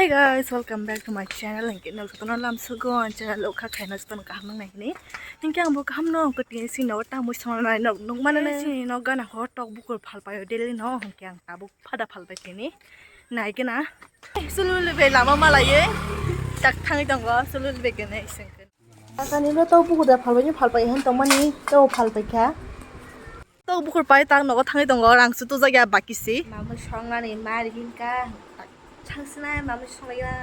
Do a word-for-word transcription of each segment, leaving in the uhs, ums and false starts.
Guys, welcome back to my channel. Hinkhe no jotono lam sugo channel o kha khaina jotono kaham nang nai hini. Hinkhe ang bo kaham no hinkhe tini si no ta mui song nai no nuk mane nai si no gana ho tok bukur phal payo daily no hinkhe ang tabuk phada phal pai tini. Nai gana. Sulul be lama malaye. Tak thangwi tongo sulul be gana iseng. Asani lo tok bukur da phal bai ni phal pai han tong mani to phal pai kha. Tok bukur pai tak nogo thangwi tongo, rang su tujak ya baki si. Mamui songnani mari hinka, thangsinai mamui songlaiya.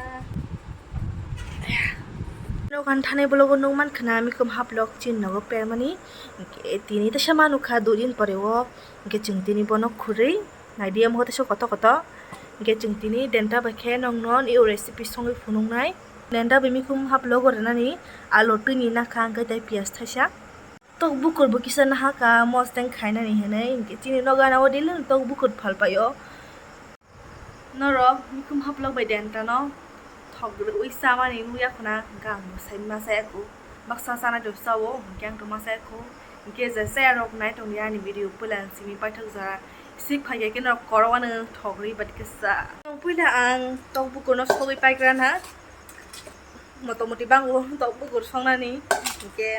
Nokan thani bologo nung man khna mikum haplok chin nogo permani. Hinkhe tini tesa manu kha dui din pore o. Hinkhe chwng tini bono khurui nai di omo tesa koto koto. Hinkhe chwng tini denta bai khe nongno ni recipe songwi phunuknai. Denta bai mikum haplogo rwnani alo twi ni nakha hinkhe tei piyaj thaisa. Tok bukur bo kisa naha ka mosdeng khainani hinwi, hinkhe chini nogo gana o daily no tok bukur phal paio. Norok mikum haplok bai denta no thok rwui chamani nukya khuna, hinkhe ang bo sai ma chaya kho. Baksa chanai rok chao, hinkhe ang to ma chaya kho. Hinkhe je chaya rok nai tongya ani video puila simi paithak jora sik phaikhe khe norok korok ano thok rwui bati khe cha. Puila ang tok bukur no sogwi paigra na. Motamoti bango tok bukur songnani, hinkhe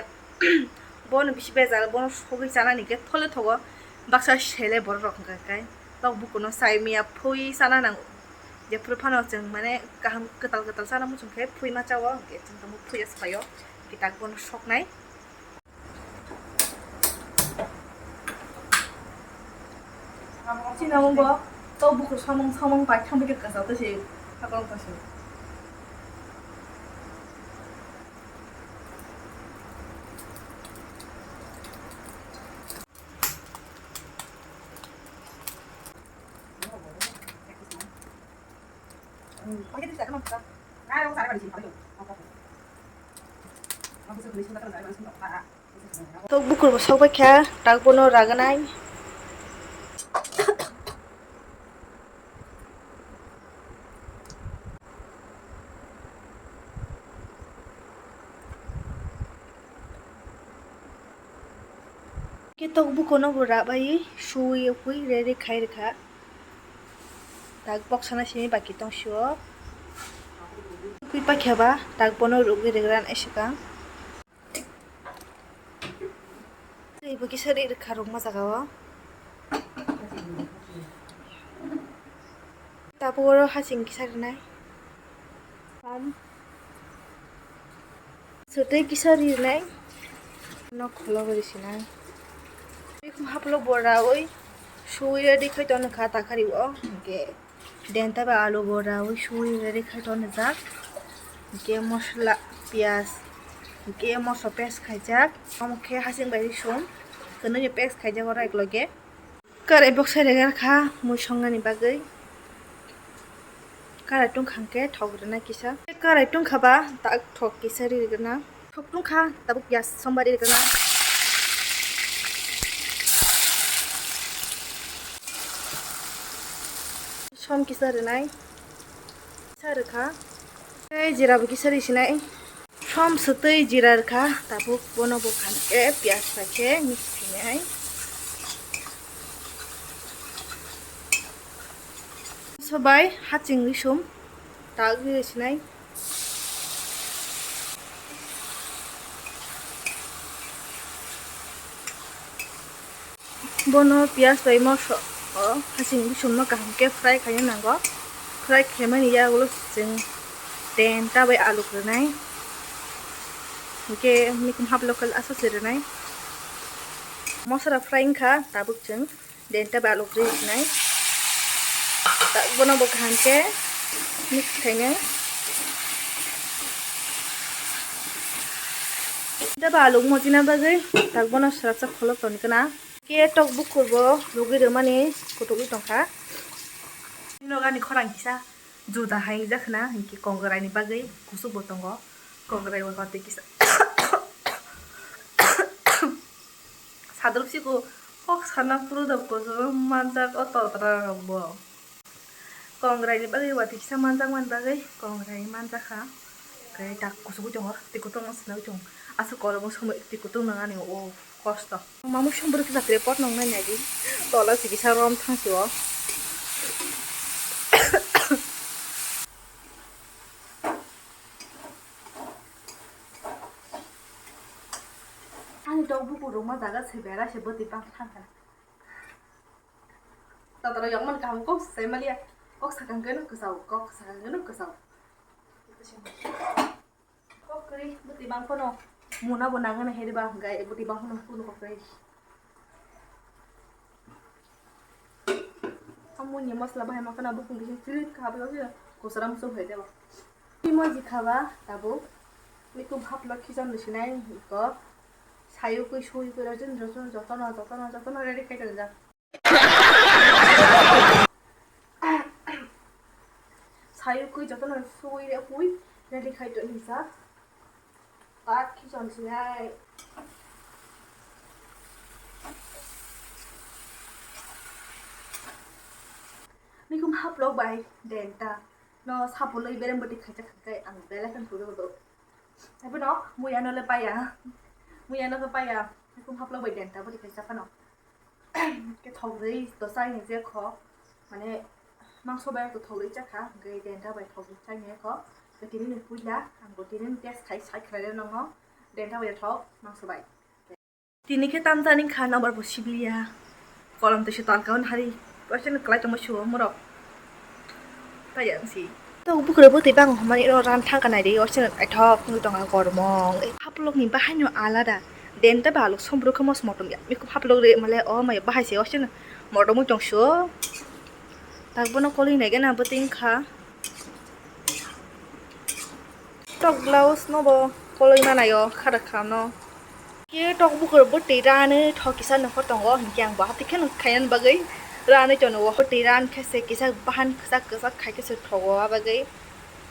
bono bisi bejal, bono sogwi chanani hinkhe thole thogo, baksa sele borok rok hinkhe kai tok bukurno sai miya phui chana nango. Jephuru phano chwng mane kaham kwtal kwtal chana muchung khe phui ma chao, hinkhe chwng tongmo phui ya swbaio, hinkhe tak bono soknai. Chini omo bo tok bukur samung samung bai thangbai khe kwchak tei se hakang tong se. Tok bukur bo sokbai kha, tak bono raganai. Khe tok bukono bo rabai suwi phui ready khai rwkha. Tak boksana simi baki tong sio. Phui pakhe ba tak bono rugwi rwgra nai swkang. Tei bo kisa ri rwkha rwkma jaga o. Tabuk oro hasing kisa rwnai. Om. Sotwi kisa rinai. No khulogwi risinai. Haplo bo rawi suwi ready khai tongkha takhari o. Hinkhe denta bai alu bo rawi suwi ready khai tongjak. Hinkhe mosla, piyaj, hinkhe moso paste khaijak. Omo khe hasing bai risum. Kwnwi paste khaijak oro ekloge. Karai boksai regar kha mui songnani bagwi. Karai tungkha hwnkhe thok rwna kisa. Karai tungkha ba tak thok kisa ri rwna. Thok tungkha tabuk piyaj sombar ri rwna. Som kisa rwnai. Kisa rwkha. Tei jera bo kisa ri sinai. Som swtwi jera rwkha, tabuk bono bo khan khe piyaj bai khe mix khainai. Sobai haching risum tak ri sinai. Bono piyaj bai moso o hasing bisumno kaham khe fry khaina nango. Fry khaimani yagulo chwng denta bai alu rwnai. Hinkhe mikum hap local aswk se rwnai. Mosra fry wngkha tabuk chwng denta bai alu rwi rwnai. Tak bono bo kaham khe mix khainai. Denta bai alu mojina bagwi tak bono swrapsa kholop toni kana. Khe tok bukur bo rugwi rwmani kutukwi tongkha. Nokni khorang kisa juda hai wngjakna hinkhe kongrai ni bagwi kuchuk bo tongo. Kongrai o twi kisa sadrop siko kok sana puro da kuchuk manjak o totra rok bo. Kongrai ni bagwi watwi kisa manjak mani bagwi kongrai manjakha. Khe tak kuchugwi tongo, twi kutung no swnwi tongo. Aswk kolokma somoi twi kutung nangani o kosto. Mamui song bwrwi kisa report nang nai nai di. Tola si kisa rom thang si o. Tok bukur rwma jaga se bera se bwtwi bang thang kha. Tatarok yokmani kaham kok sai maliya. Kok sakang keno kwchao, kok sakang keno kwchao. Kok kwrwi bwtwi bang phano muna bo nangani heri ba hwnkhe bwtwi bang phano kunu kok kwrwi. Amoni masla bahai makana bukung bising chilip kha, abo khe kusara muchung hai tebo. Timo jikha ba tabuk. Mikum haplo khichon ni sinai ko. Sayukui suyukui rajin rajin jotono, jotono, jotono ready khai tonjak. Sayukui jotono sui re kui ready khai tonjak. Tak khichon sinai. Mikum haplok bai denta. No sapuloi berem bwtwi khaijak khakai ang belai khan phudo do. Abo no muya no le paya. Muya no le paya. Mikum haplok bai denta bwtwi khaijak phano. Ke thok rwi to chai ni je kho. Mane mangso bai to thok rwi chakha. Hwnkhe denta bai thok rwi chai ni kho. Ke tini ni puila ang bo tini ni test khai sai khlai le nongo. Denta bai thok mangso bai. Tini khe tamjani kha number bo sibliya. Kolom twi se talka hwn hari. Waisa no kwlai tongma suo morok. Tayang si. To bukre bo twi bang hwnmani ro ran thangka nai ri. Waisa no naithok wngwi tongo gormong. Haplok ni bahai no alada. Denta ba alok sombro khe mos motom ya. Mikum haplok ri male o mai bahai se waisa no motom wng tong suo. Tak bono koloi nai gana bo twi wngkha. Tok blouse no bo koloi manai o khada kham no. Ke tok bukur bwtwi rani thok kisa nokho tongo, hinkhe ang bo hati kheno khainani bagwi rani tono o bwtwi ran khe se kisa bahan kwchak kwchak khai khe se thogo, a bagwi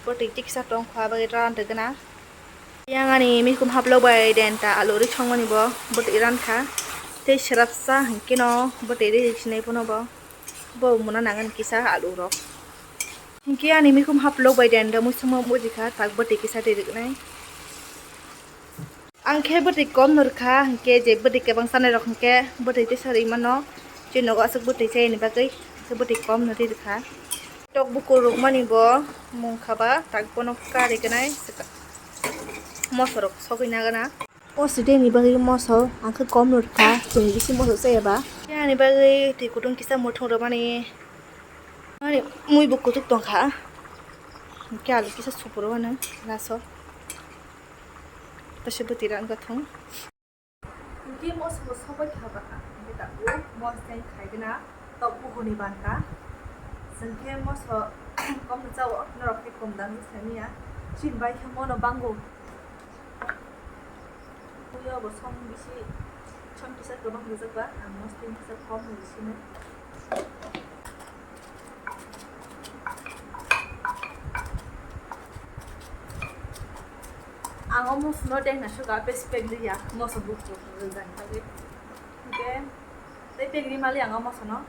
bwtwi tei kisa tongkho, a bagwi ran rwgwna. Yang ani mikum haplok bai denta alu ri songmani bo bwtwi ran kha tei swrapsa hinkhe no bwtwi ri sinai phano bo. Bo muna nangan kisa alu rok. Hinkhe ani mikum haplok bai denta muisungma bujikha tak bwtwi kisa twi rwknai. Ang khe bwtwi kom no rwkha hinkhe je bwtwi kwbang chanai rok hinkhe bwtwi tisa rwi mano. Chini nogo aswk bwtwi chayani bagwi aswk bwtwi kom no twi rwkha. Tok bukur rwkmani bo mung kha ba tak bono kari gwnai moso rok sogwi nagana. O siteni bagwi moso ang khe kom no rwkha, chini bisi moso chaya ba. Ani bagwi twi kutung kisa muthung rwmani, ani mui bo kuchuk tongkha. Hinkhe alu kisa supuro ano laso. Tase bwtwi rang gathung. Hinkhe moso bo sogwi kha ba, hinkhe tabuk mos tei khaigwna. Tok buhuni banta. Chwng khe moso kom no chao, norok khe kom dang se manya. Chini bai khe mono bango. Puyo bo som bisi, som kisa kwbang rijak ba, ang mos tei kisa kom ni bisi no. Ang o moso no deng na suga besi pek liya, moso buk buk rijak bagwi. Hinkhe tei pek ri mali ang o moso no.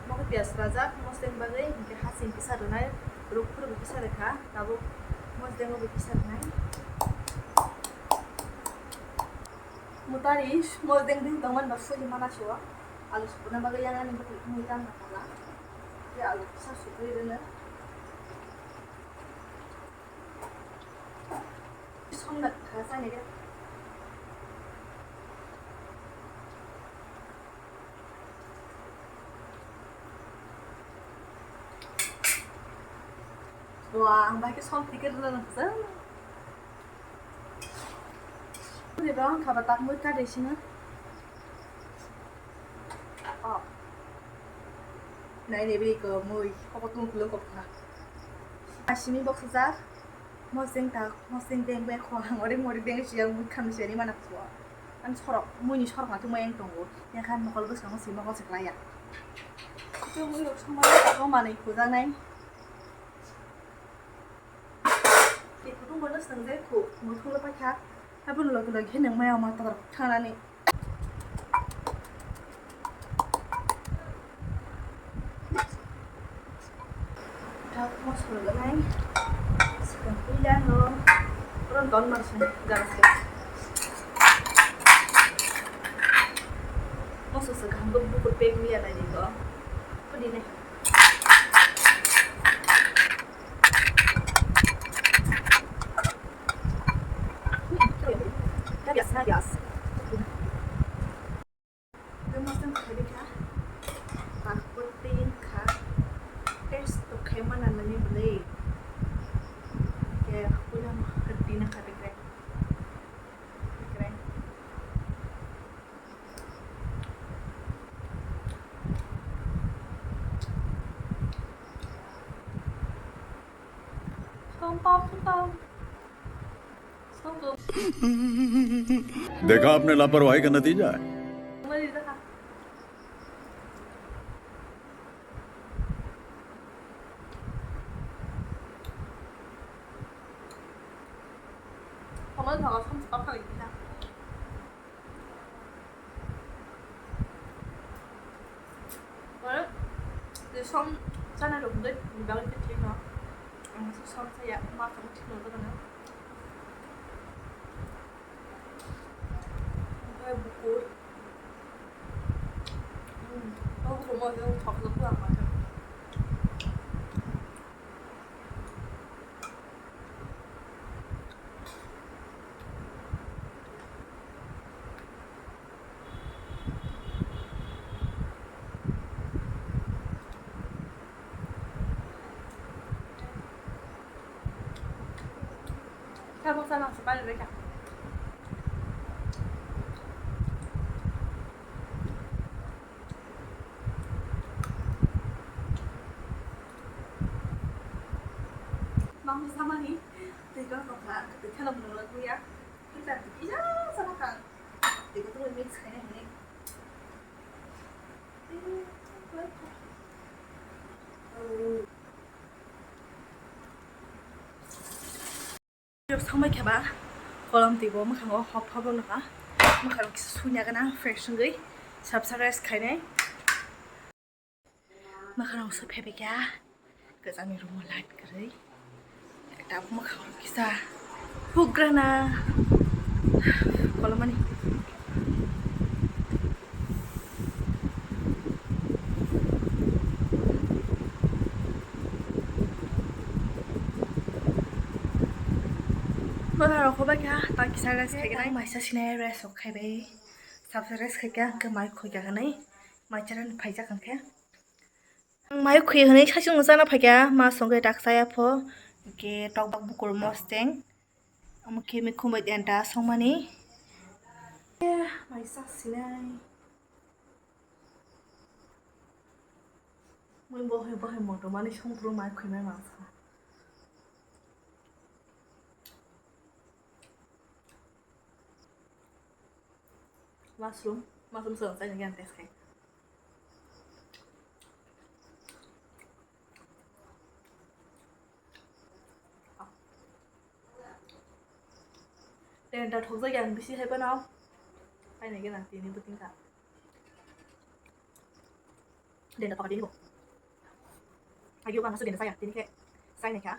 Mokhe piyaj rajak, mosdeng bagwi hinkhe hasing kisa rwnai, rukphuru bo kisa rwkha, tabuk mosdeng bo kisa rwnai. Mutari mosdeng ding tongmani ba suli mana sio, alu supuna bagwi yang ani bwtwi wngwi tang kha phala. Tei alu kisa supui rwno. Somna kha chani de. Wah, ang bai khe som ticket rwna nang kha. Ni ba ang kha ba tak mui ka de sina. Oh. Nai ni bi ko mui ko ko tung kulo ko kha. Asimi box jar. Mosdeng tak, mosdeng deng bai kho ang ori mori deng si yang mui kham si ani mana kho. An sorok, mui ni sorok na tungma yang tongo. Yang khan mokol bwskango si mokol se klai ya. Khe mui rok songma ko manui khuja nai. Ni kutung bono swngjak kho, muthunglo paikha. Aboni logi logi khe nwng maya ma tor thangnani. Thak mosla rwnai. Swkang puila no. Oro don mar song jaga se. Mosla se kaham khe bukur pek liya nai di ko. Yes, yes. देखा आपने लापरवाही का नतीजा है। Som chana rok hwnkhe ni bagwi khe thwino. Ang som chaya ma khe thwino dono. Omohai bukur. Hmm. O bukur mo thok thok ang ma khe. Tabuk sama se bari reka. Mangni samani twi kok tongkha, twi kheno mwnwi ya. Kita twi kisa sama kha. Twi kok mix khaina hini. Samai kheba kolom twi bo mwkhango hop hop rok nokha. Mwkhango kisa sunya gana fresh wngwi subscribe khainai. Mwkhango se phebe kya kwchangni room light kwrwi. Tabuk mwkhango kisa hugrana kolomani. Bwkha rok hobai kha ta kisa rest khai gana. Maisa sinai rest rok khai bai. Sabsa rest khai kha hwnkhe mai khoi kha hwnwi mai chana phaijak hwnkhe. Ang mai khoi hwnwi sasung chana phaikha ma songkhe dak chaya pho hwnkhe tokbak bukur mosteng. Omo khe mikhum bai denta songmani. Mai sa sinai. Mui bohai bohai moto mani songpro mai khoi mai masa. Mushroom, mushroom song chai nang test khai. Denta thokjak yang bisi hai bano. Hai nai gana tini buting ka. Denta thokha tini bo. Agi ugang asu denta saya tini ke. Sai nai kha.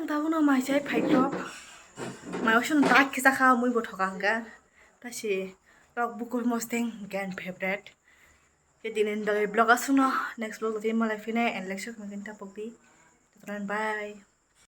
Tabukno mai chai phaitok. Mai oisono tak kisa kha mui bo thoka hwnkha. Tasi tok bukur mosteng gan favorite. Ke dinin bagwi vlog aswkno next vlog tei malai phinai and like share khaina tapokdi. Bye.